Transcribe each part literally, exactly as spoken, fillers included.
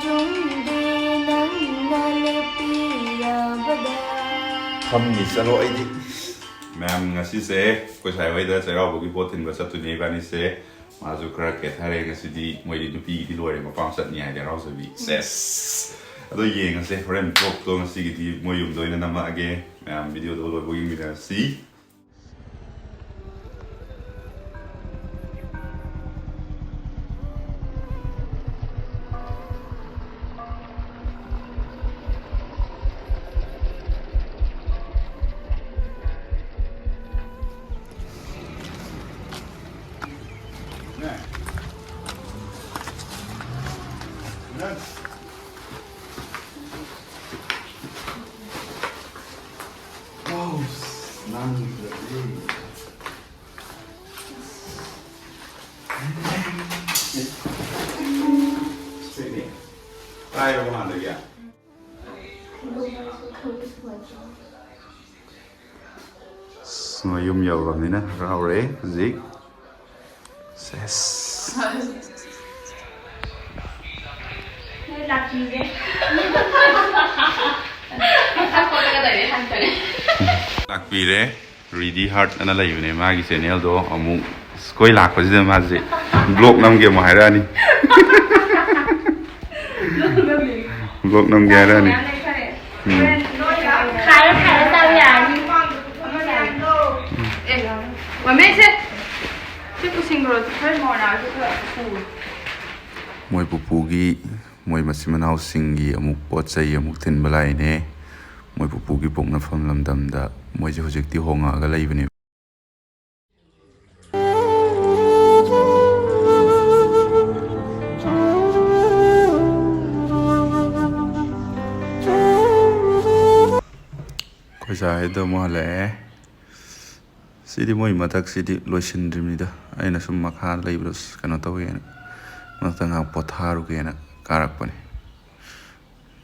ꯆꯨꯝꯗꯦ ꯅꯪꯅ ꯂꯦꯞꯄꯤꯔꯕꯗ꯫ ꯐꯝꯃꯤ ꯆꯠꯂꯣ ꯑꯩꯗꯤ꯫ ꯃꯌꯥꯝ, ꯉꯁꯤꯁꯦ ꯑꯩꯈꯣꯏ ꯁꯥꯏ ꯍꯣꯏꯗ ꯆꯩꯔꯥꯎꯕꯒꯤ ꯄꯣꯠ ꯊꯤꯟꯕ ꯆꯠꯇꯣꯏꯅꯦ ꯏꯕꯥꯅꯤꯁꯦ꯫ ꯃꯥꯁꯨ ꯈꯔ ꯀꯦꯊꯔꯦ ꯉꯁꯤꯗꯤ꯫ ꯃꯣꯏꯗꯤ ꯅꯨꯄꯤꯒꯤꯗꯤ ꯂꯣꯏꯔꯦ, ꯃꯄꯥꯝ ꯆꯠꯅꯤ ꯍꯥꯏꯗꯤ ꯍꯔꯥꯎꯖꯕꯤ꯫ ꯁꯦꯁ! ꯑꯗꯣ ꯌꯦꯡꯉꯁꯦ ꯍꯣꯔꯦꯟ ꯕ꯭ꯂꯣꯛꯇꯣ꯫ ꯉꯁꯤꯒꯤꯗꯤ ꯃꯣꯏ ꯌꯨꯝꯗ ꯑꯣꯏꯅ ꯅꯝꯃꯛꯑꯒꯦ꯫ ꯃꯌꯥꯝ ꯚꯤꯗꯤꯑꯣꯗꯣ ꯂꯣꯏꯕ ꯌꯦꯡꯃꯤꯟꯅꯔꯁꯤ꯫ ꯃꯌꯨꯝ ꯌꯧꯔꯕꯅꯤꯅ ꯍꯔꯥꯎꯔꯦ ꯍꯧꯖꯤꯛ꯫ ꯁꯦꯁ꯫ ꯂꯥꯛꯄꯤꯔꯦ꯫ ꯔꯤꯗꯤ ꯍꯥꯔꯠ ꯑꯅ ꯂꯩꯕꯅꯦ ꯃꯥꯒꯤ ꯆꯦꯅꯦꯜꯗꯣ꯫ ꯑꯃꯨꯛ ꯑꯩꯈꯣꯏ ꯂꯥꯛꯄꯁꯤꯗ ꯃꯥꯁꯦ ꯕ꯭ꯂꯣꯛ ꯅꯝꯒꯦ ꯑꯃꯨꯛ ꯍꯥꯏꯔꯛꯑꯅꯤ꯫ ꯕ꯭ꯂꯣꯛ ꯅꯝꯒꯦ ꯍꯥꯏꯔꯛꯑꯅꯤ꯫ ꯎꯝ꯫ ꯈꯥꯏꯔ ꯈꯥꯏꯔ ꯆꯥꯕ ꯌꯥꯔꯅꯤ꯫ ꯃꯃꯦꯁꯦ ꯁꯤ ꯄꯨꯁꯤꯟꯈ꯭ꯔꯣ꯫ ꯈꯔ ꯃꯣꯔꯥꯁꯨ ꯈꯔ ꯄꯨ꯫ ꯃꯣꯏ ꯄꯨꯄꯨꯒꯤ, ꯃꯣꯏ ꯃꯆꯤꯟ ꯃꯅꯥꯎꯁꯤꯡꯒꯤ ꯑꯃꯨꯛ ꯄꯣꯠ ꯆꯩ ꯑꯃꯨꯛ ꯊꯤꯟꯕ ꯂꯥꯛꯏꯅꯦ꯫ ꯃꯣꯏ ꯄꯨꯄꯨꯒꯤ ꯄꯣꯛꯅꯐꯝ ꯂꯝꯗꯝꯗ꯫ ꯃꯣꯏꯁꯦ ꯍꯧꯖꯤꯛꯇꯤ ꯍꯣꯡꯉꯛꯑꯒ ꯂꯩꯕꯅꯦꯕ꯫ ꯑꯩꯈꯣꯏ ꯁꯥꯏꯗꯣ ꯑꯃꯨꯛ ꯍꯜꯂꯛꯑꯦ꯫ ꯁꯤꯗꯤ ꯃꯣꯏ ꯃꯊꯛꯁꯤꯗꯤ ꯂꯣꯏꯁꯤꯟꯗ꯭ꯔꯤꯕꯅꯤꯗ꯫ ꯑꯩꯅ ꯁꯨꯝ ꯃꯈꯥ ꯂꯩꯕꯗꯣ ꯀꯩꯅꯣ ꯇꯧꯋꯦꯅ, ꯃꯊꯛꯇ ꯉꯥꯏꯍꯥꯛ ꯄꯣꯊꯥꯔꯨꯒꯦꯅ ꯀꯥꯔꯛꯄꯅꯦ꯫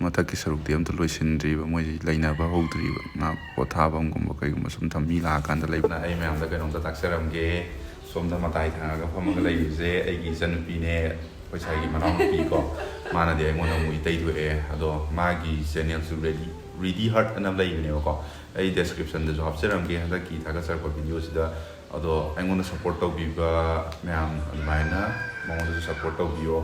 ꯃꯊꯛꯀꯤ ꯁꯔꯨꯛꯇꯤ ꯑꯝꯇ ꯂꯣꯏꯁꯤꯟꯗ꯭ꯔꯤꯕ, ꯃꯣꯏꯁꯤ ꯂꯩꯅꯕ ꯍꯧꯗ꯭ꯔꯤꯕ꯫ ꯉꯥꯏꯍꯥꯛ ꯄꯣꯊꯥꯐꯝꯒꯨꯝꯕ ꯀꯩꯒꯨꯝꯕ ꯁꯨꯝ ꯊꯝ-, ꯃꯤ ꯂꯥꯛꯑꯀꯥꯟꯗ ꯂꯩꯕꯅ꯫ ꯑꯩ ꯃꯌꯥꯝꯗ ꯀꯩꯅꯣꯝꯇ ꯇꯥꯛꯆꯔꯝꯒꯦ꯫ ꯁꯣꯝꯗ ꯃꯇꯥꯏ ꯊꯪꯉꯒ ꯐꯝꯃꯒ ꯂꯩꯔꯤꯁꯦ ꯑꯩꯒꯤ ꯏꯆꯟꯅꯨꯄꯤꯅꯦ꯫ ꯑꯩꯈꯣꯏ ꯁꯥꯏꯒꯤ ꯃꯅꯥꯎꯅꯨꯄꯤꯀꯣ, ꯃꯥꯅꯗꯤ ꯑꯩꯉꯣꯟꯗ ꯑꯃꯨꯛ ꯏꯇꯩꯊꯣꯛꯑꯦ꯫ ꯑꯗꯣ ꯃꯥꯒꯤ ꯆꯦꯅꯦꯜꯁꯨ ꯔꯦꯗꯤ ꯔꯤꯗꯤ ꯍꯥꯔꯠ ꯑꯅ ꯂꯩꯕꯅꯦꯕꯀꯣ, ꯑꯩ ꯗꯦꯁꯀ꯭ꯔꯤꯞꯁꯟꯗꯁꯨ ꯍꯥꯞꯆꯔꯝꯒꯦ ꯍꯟꯗꯛꯀꯤ ꯊꯥꯒꯠꯆꯔꯛꯄ ꯚꯤꯗꯤꯑꯣꯁꯤꯗ꯫ ꯑꯗꯣ ꯑꯩꯉꯣꯟꯗ ꯁꯞꯄꯣꯔꯠ ꯇꯧꯕꯤꯕ ꯃꯌꯥꯝ ꯑꯗꯨꯃꯥꯏꯅ ꯃꯉꯣꯟꯗꯁꯨ ꯁꯞꯄꯣꯔꯠ ꯇꯧꯕꯤꯌꯣ꯫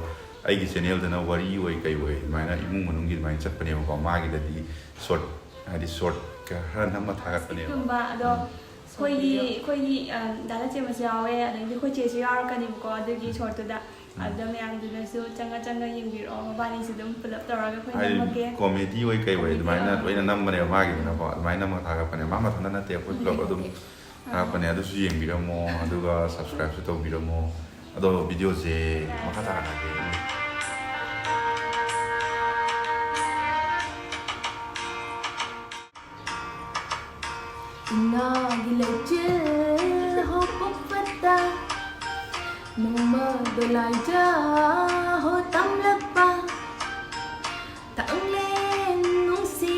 ꯑꯩꯒꯤ ꯆꯦꯅꯦꯜꯗꯅ ꯋꯥꯔꯤ ꯑꯣꯏ ꯀꯩ ꯑꯣꯏ ꯑꯗꯨꯃꯥꯏꯅ ꯏꯃꯨꯡ ꯃꯅꯨꯡꯒꯤ ꯑꯗꯨꯃꯥꯏꯅ ꯆꯠꯄꯅꯦꯕꯀꯣ, ꯃꯥꯒꯤꯗꯗꯤ ꯁꯣꯔꯠ, ꯍꯥꯏꯗꯤ ꯁꯣꯔꯠꯀ ꯈꯔ ꯅꯝꯃ ꯊꯥꯒꯠꯄꯅꯦꯕ꯫ ꯁꯤꯒꯨꯝꯕ ꯑꯗꯣ ꯎꯝ꯫ ꯑꯩꯈꯣꯏꯒꯤ ꯑꯩꯈꯣꯏꯒꯤ ꯑ, ꯗꯥ ꯂꯟꯆꯦꯟꯕꯁꯨ ꯌꯥꯎꯋꯦ, ꯑꯗꯒꯤ ꯑꯩꯈꯣꯏ ꯆꯦꯁꯨ ꯌꯥꯎꯔꯛꯀꯅꯦꯕꯀꯣ ꯑꯗꯨꯒꯤ ꯁꯣꯔꯠꯇꯨꯗ꯫ ꯑꯗꯣ ꯃꯌꯥꯝꯗꯨꯅꯁꯨ ꯆꯪꯉ ꯆꯪꯉ ꯌꯦꯡꯕꯤꯔꯛꯑꯣ, ꯃꯕꯥꯅꯤꯁꯨ ꯑꯗꯨꯝ ꯄꯨꯂꯞ ꯇꯧꯔꯒ ꯑꯩꯈꯣꯏ ꯍꯥꯏꯗꯤ ꯅꯝꯃꯛꯀꯦ꯫ ꯀꯣꯃꯦꯗꯤ ꯑꯣꯏ ꯀꯩ ꯑꯣꯏ ꯀꯣꯃꯦꯗꯤ ꯑꯗꯨꯃꯥꯏꯅ ꯑꯣꯏ꯫ ꯂꯣꯏꯅ ꯅꯝꯕꯅꯦꯕ ꯃꯥꯒꯤꯗꯨꯅꯀꯣ, ꯑꯗꯨꯃꯥꯏꯅ ꯅꯝꯃꯒ ꯊꯥꯒꯠꯄꯅꯦ꯫ ꯃꯥ ꯃꯊꯟꯇ ꯅꯠꯇꯦ, ꯑꯩꯈꯣꯏ ꯄꯨꯂꯞ ꯑꯗꯨꯝ ꯊꯥꯒꯠꯄꯅꯦ꯫ ꯑꯗꯨꯁꯨ ꯌꯦꯡꯕꯤꯔꯝꯃꯣ, ꯑꯗꯨꯒ ꯁꯕꯁꯀ꯭ꯔꯥꯏꯕꯁꯨ ꯇꯧꯕꯤꯔꯝꯃꯣ꯫ ꯑꯗꯣ ꯚꯤꯗꯤꯑꯣꯁꯦ ꯃꯈꯥ ꯇꯥꯅ ꯂꯥꯛꯀꯦ꯫ ꯏꯉꯥꯒꯤ ꯂꯩꯆꯤꯜ ꯍꯣ ꯄꯣꯛꯄꯇ ꯅꯣꯡꯃ ꯗꯣꯂꯥꯏꯖ ꯍꯣ ꯇꯝꯂꯛꯄ ꯇꯥꯡꯂꯦꯟ ꯅꯨꯡꯁꯤ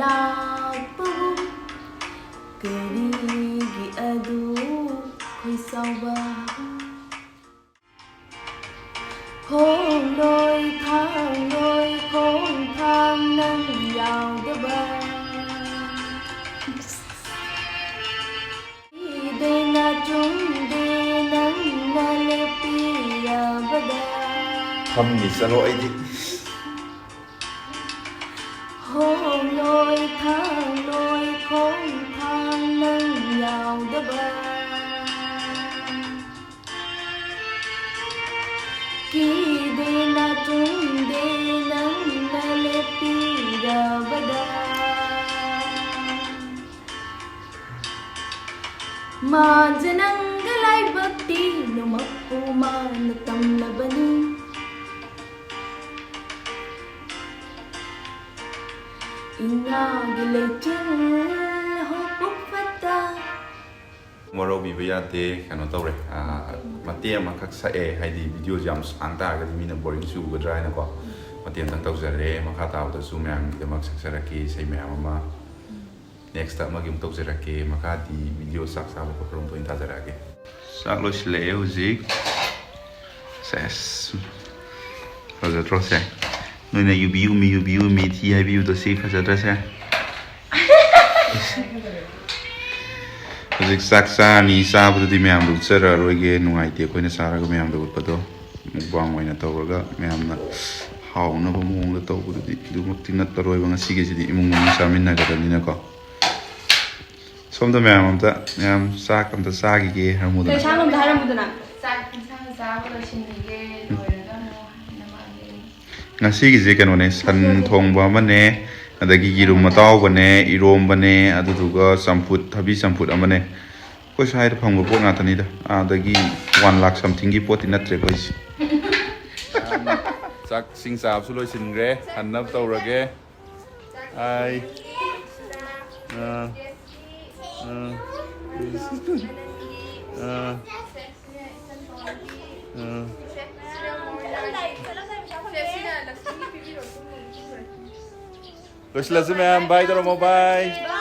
ꯂꯥꯛꯄꯕꯨ ꯀꯔꯤꯒꯤ ꯑꯗꯨ ꯈꯣꯏ ꯆꯥꯎꯕ ꯍꯣꯡꯂꯣꯏ ꯊꯥꯡꯂꯣꯏ ꯈꯣꯡꯊꯥꯡ ꯅꯪ ꯌꯥꯎꯗꯕ ꯏꯗꯦꯅ ꯆꯨꯝꯗꯦ ꯅꯪꯅ ꯂꯦꯞꯄꯤꯔꯕꯗ ꯐꯝꯃꯤ ꯆꯠꯂꯣ ꯑꯩꯗꯤ ꯍꯣꯡꯂꯣꯏ ꯊꯥꯡꯂꯣꯏ ꯈꯣꯡꯊꯥꯡ ꯅꯪ ꯌꯥꯎꯗꯕ ꯀꯤꯗꯦꯅ ꯆꯨꯝꯗꯦ ꯅꯪꯅ ꯂꯦꯞꯄꯤꯔꯕꯗ ꯃꯥꯟꯖ ꯅꯪꯒ ꯂꯥꯏꯕꯛꯇꯤ ꯅꯣꯡꯃꯛꯄꯨ ꯃꯥꯅ ꯇꯝꯂꯕꯅꯤ ꯏꯉꯥꯒꯤ ꯂꯩꯆꯤꯜ ꯍꯣ ꯄꯣꯛꯄꯇ ꯋꯥꯔꯧꯕꯤꯕ ꯌꯥꯗꯦ꯫ ꯀꯩꯅꯣ ꯇꯧꯔꯦ, ꯑꯥ, ꯃꯇꯦꯛ ꯑꯃꯈꯛ ꯁꯛꯑꯦ, ꯍꯥꯏꯗꯤ ꯚꯤꯗꯤꯑꯣꯁꯦ ꯌꯥꯝ ꯁꯥꯡ ꯇꯥꯔꯒꯗꯤ ꯃꯤꯅ ꯕꯣꯔꯤꯡ ꯆꯨꯒꯗ꯭ꯔꯥ ꯍꯥꯏꯅꯀꯣ꯫ ꯃꯇꯦꯛ ꯑꯃꯇꯪ ꯇꯧꯖꯔꯦ꯫ ꯃꯈꯥ ꯇꯥꯕꯗꯁꯨ ꯃꯌꯥꯝꯒꯤꯗꯃꯛ ꯁꯛꯆꯔꯛꯀꯦ ꯏꯁꯩ ꯃꯌꯥꯝ ꯑꯃ꯫ ꯅꯦꯛꯁꯇ ꯑꯃꯒꯤ ꯑꯃꯨꯛ ꯇꯧꯖꯔꯛꯀꯦ꯫ ꯃꯈꯥꯗꯤ ꯚꯤꯗꯤꯑꯣ ꯆꯥꯛ ꯆꯥꯕ ꯈꯣꯠꯄꯔꯣꯝꯗ ꯑꯣꯏꯅ ꯇꯥꯖꯔꯛꯑꯒꯦ꯫ ꯆꯥꯛ ꯂꯣꯏꯁꯤꯜꯂꯛꯑꯦ ꯍꯧꯖꯤꯛ꯫ ꯁꯦꯁ꯫ ꯐꯖꯗ꯭ꯔꯣ ꯁꯦ? ꯅꯣꯏꯅ "ꯌꯨꯕꯤ ꯎꯃꯤ, ꯌꯨꯕꯤ ꯎꯃꯤ" ꯊꯤ ꯍꯥꯏꯕꯤꯕꯗꯣ ꯁꯤ ꯐꯖꯗ꯭ꯔꯁꯦ? ꯍꯧꯖꯤꯛ ꯆꯥꯛ ꯆꯥꯔꯅꯤ, ꯆꯥꯕꯗꯨꯗꯤ ꯃꯌꯥꯝꯗ ꯎꯠꯆꯔꯛꯑꯔꯣꯏꯒꯦ, ꯅꯨꯡꯉꯥꯏꯇꯦ ꯑꯩꯈꯣꯏꯅ ꯆꯥꯔꯒ ꯃꯌꯥꯝꯗ ꯎꯠꯄꯗꯣ꯫ ꯃꯨꯛꯕꯥꯡ ꯑꯣꯏꯅ ꯇꯧꯔꯒ ꯃꯌꯥꯝꯅ ꯍꯥꯎꯅꯕ ꯃꯑꯣꯡꯗ ꯇꯧꯕꯗꯨꯗꯤ ꯑꯗꯨꯃꯛꯇꯤ ꯅꯠꯇꯔꯣꯏꯕ, ꯉꯁꯤꯒꯤꯁꯤꯗꯤ ꯏꯃꯨꯡ ꯃꯅꯨꯡ ꯆꯥꯃꯤꯟꯅꯒꯗꯕꯅꯤꯅꯀꯣ꯫ ꯁꯣꯝꯗ ꯃꯌꯥꯝ ꯑꯝꯇ, ꯃꯌꯥꯝ ꯆꯥꯛ ꯑꯝꯇ ꯆꯥꯈꯤꯒꯦ ꯍꯥꯏꯔꯝꯃꯨꯗꯅ꯫ ꯀꯩ ꯁꯥꯡ ꯑꯝꯇ ꯍꯥꯏꯔꯝꯃꯨꯗꯅ꯫ ꯆꯥꯛ ꯏꯟꯁꯥꯡ ꯆꯥꯕ ꯂꯣꯏꯁꯤꯟꯈꯤꯒꯦ, ꯂꯣꯏꯔꯒ ꯑꯃꯨꯛ ꯍꯥꯏꯅꯕ꯫ ꯉꯁꯤꯒꯤꯁꯦ ꯀꯩꯅꯣꯅꯦ, ꯁꯟ ꯊꯣꯡꯕ ꯑꯃꯅꯦ, ꯑꯗꯒꯤ ꯌꯦꯔꯨꯝ ꯑꯇꯥꯎꯕꯅꯦ, ꯏꯔꯣꯝꯕꯅꯦ, ꯑꯗꯨꯗꯨꯒ ꯆꯝꯐꯨꯠ, ꯊꯕꯤ ꯆꯝꯐꯨꯠ ꯑꯃꯅꯦ꯫ ꯑꯩꯈꯣꯏ ꯁ꯭ꯋꯥꯏꯗ ꯐꯪꯕ ꯄꯣꯠ ꯉꯥꯛꯇꯅꯤꯗ꯫ ꯑꯥꯗꯒꯤ ꯋꯥꯟ ꯂꯥꯛ ꯁꯝꯊꯤꯡꯒꯤ ꯄꯣꯠꯇꯤ ꯅꯠꯇ꯭ꯔꯦ ꯑꯩꯈꯣꯏꯁꯦ꯫ ꯆꯥꯛ ꯏꯁꯤꯡ ꯆꯥꯕꯁꯨ ꯂꯣꯏꯁꯤꯟꯈ꯭ꯔꯦ, ꯍꯟꯅꯕ ꯇꯧꯔꯒꯦ꯫ ꯑꯥꯏ꯫ ꯑꯥ꯫ ꯑꯥ꯫ ꯑꯥ꯫ ꯑꯥ꯫ ꯂꯣꯏꯁꯤꯜꯂꯁꯤ ꯃꯌꯥꯝ, ꯕꯥꯏ ꯇꯧꯔꯝꯃꯣ, ꯕꯥꯏ꯫